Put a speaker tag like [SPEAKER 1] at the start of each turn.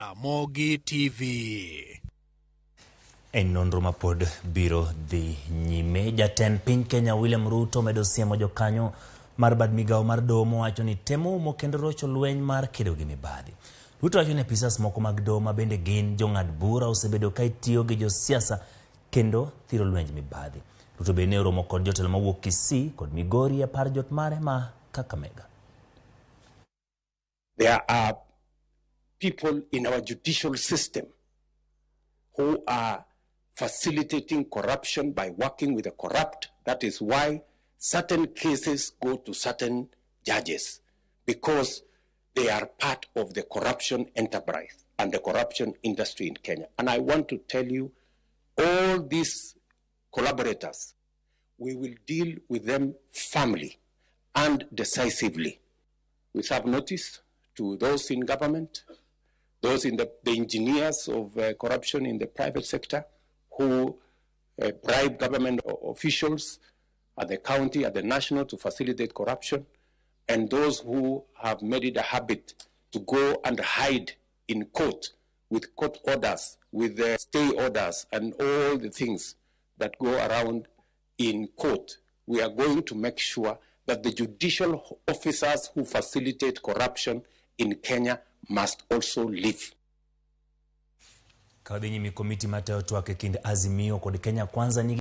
[SPEAKER 1] Ramogi TV.
[SPEAKER 2] En nonro ma pod biro dhi nyime. Jatend piny Kenya William Ruto omedo siemo jokanyo mar bad migawo mar doho mowacho ni temo umo kendo rocho lweny mar kedo gi mibadhi. Ruto wacho ni apisas moko mag doho ma bende gin jong'ad bura osebedo ka itiyo gi josiasa kendo thiro lwenj mibadhi. Ruto bende ne oromo kod jotelo mawuok Kisii kod Migori e par jot mare ma Kakamega.
[SPEAKER 3] There are people in our judicial system who are facilitating corruption by working with the corrupt. That is why certain cases go to certain judges, because they are part of the corruption enterprise and the corruption industry in Kenya. And I want to tell you, all these collaborators, we will deal with them firmly and decisively. We serve notice to those in government, those in the engineers of corruption in the private sector who bribe government officials at the county, at the national to facilitate corruption, and those who have made it a habit to go and hide in court with court orders, with the stay orders, and all the things that go around in court. We are going to make sure that the judicial officers who facilitate corruption in Kenya must also leave.
[SPEAKER 2] Ka wadhi nyime, komiti matayo twak e kind Azimio kod Kenya Kwanza nigi